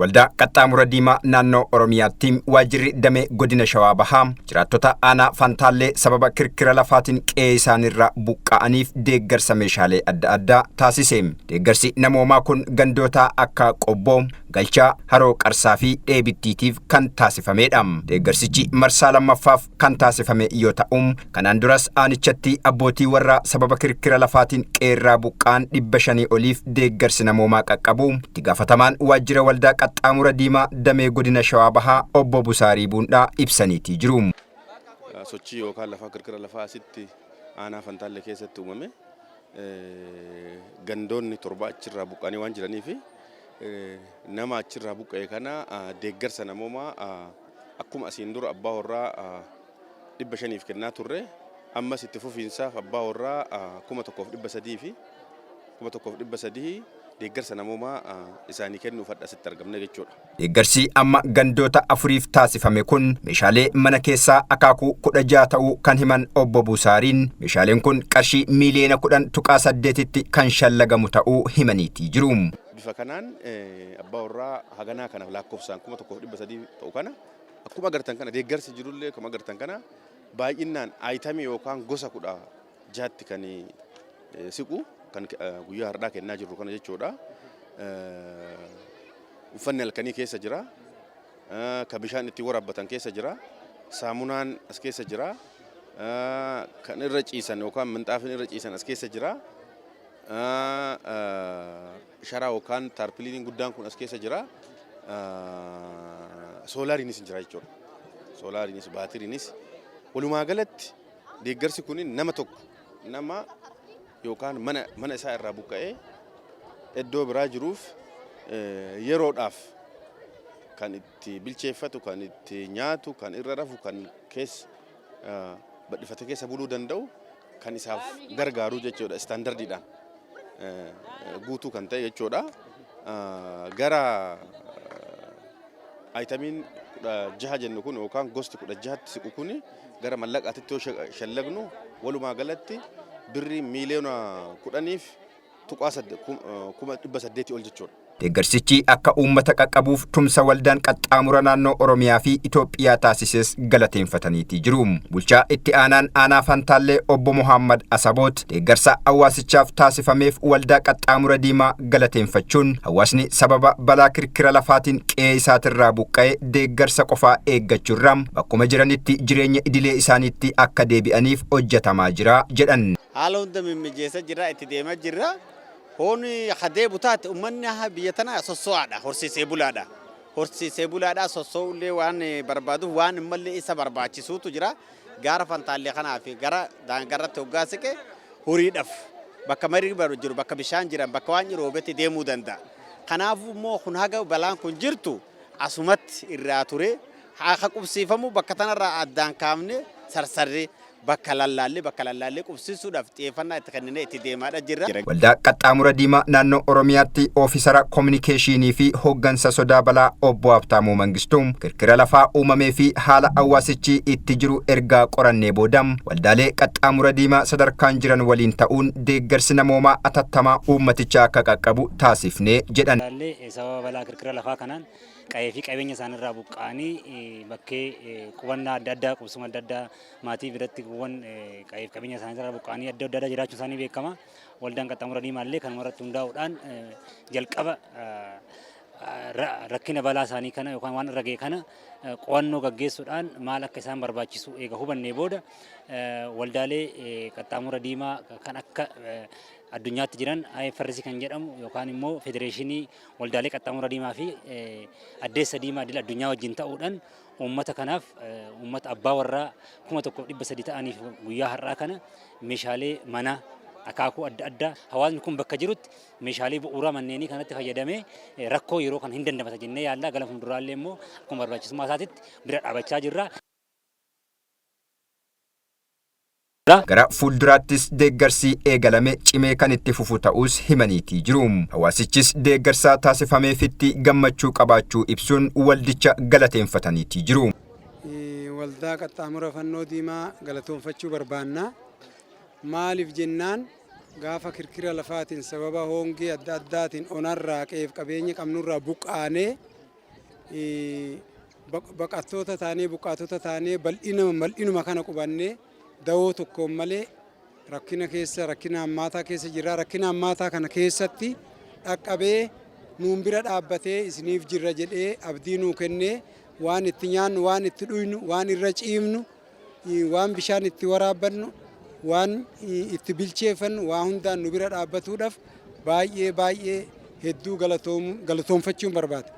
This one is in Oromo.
Waldaa Qaxxaamura Diimaa naannoo Oromiyaatti waajjirri damee godina Shawaa Bahaa jiraattota aanaa Fantaallee sababa kirkira lafaatiin qe'ee isaaniirraa buqqa'aniif deeggarsa meeshaalee adda addaa taasise. Deeggarsi namoomaa kun gandoota akka Qobboo, Galchaa, Haroo Qarsaa fi Dheebittiitiif kan taasifamedha. Deeggarsichi marsaa lammaffaaf kan taasifame yoo ta'u, kanaan duras aanichatti abbootii warraa sababa kirkira lafaatiin qe'eerraa buqqa'an 500 oliif deeggarsi namoomaa qaqqabu itti gaafatamaan waajjira Waldaa Qaxxaamura Diimaa damee godina Shawaa Bahaa obbo Busaarii Buundhaa ibsaniitii jiru. Sochii yookaan lafa kirkira lafaa asitti aanaa Fantaallee keessatti uumame gandoonni torba achirraa buqqa'anii waan jiraniif, nama achirraa buqqa'e kana deeggarsa namoomaa akkuma asiin dura abbaa warraa 500f kennaa turre, ammas itti fufiinsaaf abbaa warraa 1300 fi 1300 deeggarsa namoomaa isaanii kennuuf hadha asitti argamne jechuudha. Deeggarsi amma gandoota afuriif taasifame kun meeshaalee mana keessaa akaakuu 16 ta'uu kan himan obbo Busaariin, meeshaaleen kun qarshii miiliyoona 10.8tti kan shallagamu ta'uu himaniitii jiru. Bifa kanaan abbaa warraa haganaa kana lakkoofsaan 1300 ta'u kana, akkuma agartan kana deeggarsi jirullee akkuma agartan kana baay'inaan item yookaan gosa 16tti kan siqu kan guyyaa har'aa kennaa jirru kana jechuudha. Uffanni halkanii keessa jira. Ka bishaan itti waraabbatan keessa jira. Saamunaan as keessa jira. Kan irra ciisan yookaan minxaafin irra ciisan as keessa jira. Sharaa yookaan taarpiliiniin guddaan kun as keessa jira. Soolaariinis jira jechuudha. Soolaariinis, baatiriinis, walumaa galatti deeggarsi kun nama tokko, nama yookaan mana isaa irraa buqqa'ee iddoo biraa jiruuf yeroodhaaf kan itti bilcheeffatu, kan itti nyaatu, kan irra rafu, kan keessa badhifate keessa buluu danda'u kan isaaf gargaaru jechuudha. Istaandardiidhaan guutuu kan ta'e jechuudha. Gara itemiin 16 jennu kun yookaan gosti 16tti siqu kun gara mallaqaatitti yoo shallagnu, walumaa galatti birrii miiliyoona 10f tuqaa 800,000 ol jechuudha. Deeggarsichi akka uummata qaqqabuuf tumsa waldaan qaxxaamura naannoo Oromiyaa fi Itoophiyaa taasises galateeffataniitii jiru. Bulchaa itti aanaan aanaa Fantaallee obbo Muhammad Asaboot deeggarsa hawaasichaaf taasifameef waldaa qaxxaamura diimaa galateeffachuun, hawaasni sababa balaa kirkira lafaatiin qe'ee isaatirraa buqqa'e deeggarsa qofaa eeggachuurra bakkuma jiranitti jireenya idilee isaaniitti akka deebi'aniif hojjetamaa jira jedhan. Haala hunda mimmijeessa jirra, itti deemaa jirra. Hoon hadeebu taate uummanni biyya tanaa sosso'aadha, horsiisee bulaadha. Horsiisee bulaadha, sosso'ullee waan barbaaduuf waan ammallee isa barbaachisuutu jira. Gaara Fantaallee kanaa fi gara daangarratti hoggaa siqe horiidhaaf bakka marii jiru, bakka bishaan jiran, bakka waan roobetti deemuu danda'a. Kanaafuu immoo kun haga balaan kun jirtu asumatti irraa ture haa qubsiifamu, bakka tanarraa addaan kaafne sarsarree bakka lallaallee qubsiisuudhaaf xiyyeeffannaa itti kenninee itti deemaadha jirra. Waldaa Qaxxaamura Diimaa naannoo Oromiyaatti oofisara koominikeeshinii fi hooggansa sodaa balaa obbo Habtaamuu Mangistuu, kirkira lafaa uumamee fi haala hawaasichi itti jiru ergaa qorannee booda waldaalee Qaxxaamura Diimaa sadarkaan jiran waliin ta'uun deeggarsi namoomaa atattamaa uummaticha akka qaqqabu taasifnee jedhan. Sababa balaa kirkira lafaa kanaan qa'ee fi qabeenya isaaniirraa buqqa'anii bakkee qubannaa adda addaa, qubsuma adda addaa maatii biratti kuuwwan qa'ee fi qabeenya isaaniirraa buqqa'anii adda addaa jiraachuun isaanii beekama. Waldaan Qaxxaamura Diimaa illee kanuma irratti hundaa'uudhaan jalqaba rakkina balaa isaanii kana yookaan waan irra ga'e kana qo'annoo gaggeessuudhaan maal akka isaan barbaachisu eega hubannee booda, waldaalee Qaxxaamura Diimaa kan akka addunyaatti jiran IFRC kan jedhamu yookaan immoo Federeeshinii Waldaalee Qaxxaamura Diimaa fi Addeessa Diimaa idil addunyaa wajjin ta'uudhaan uummata kanaaf, uummata abbaa warraa 1300 ta'aniif guyyaa har'aa kana meeshaalee manaa akaakuu adda addaa, hawaasni kun bakka jirutti meeshaalee bu'uuraa manneenii kanatti fayyadamee rakkoo yeroo kana hin dandamata jennee yaallaa, gara fuulduraallee immoo akkuma barbaachisummaa isaatitti bira dhaabachaa jirra. Gara fuulduraattis deeggarsi eegalame cimee kan itti fufu ta'us himaniitii jiru. Hawaasichis deeggarsa taasifameefitti gammachuu qabaachuu ibsuun waldicha galateeffataniitii jiru. Waldaa Qaxxaamura Fannoo Diimaa galatoonfachuu barbaanna. Maaliif jennaan, gaafa kirkira lafaatiin sababa hongee adda addaatiin onarraa qe'eef qabeenya qabnurraa buqqaanee Baqattoota taanee, buqqaatota taanee, bal'inuma kana qubannee dawoo tokkoon malee rakkina keessa, rakkina hammaataa keessa jira. Rakkina hammaataa kana keessatti dhaqqabee nuun bira dhaabbatee isiniif jirra jedhee abdii nuu kennee, waan itti nyaannu, waan itti dhuynu, waan irra ciifnu, waan bishaan itti waraabbannu, waan itti bilcheeffannu, waa hundaan nu bira dhaabbatuudhaaf baay'ee baay'ee hedduu galatoonfachuun barbaada.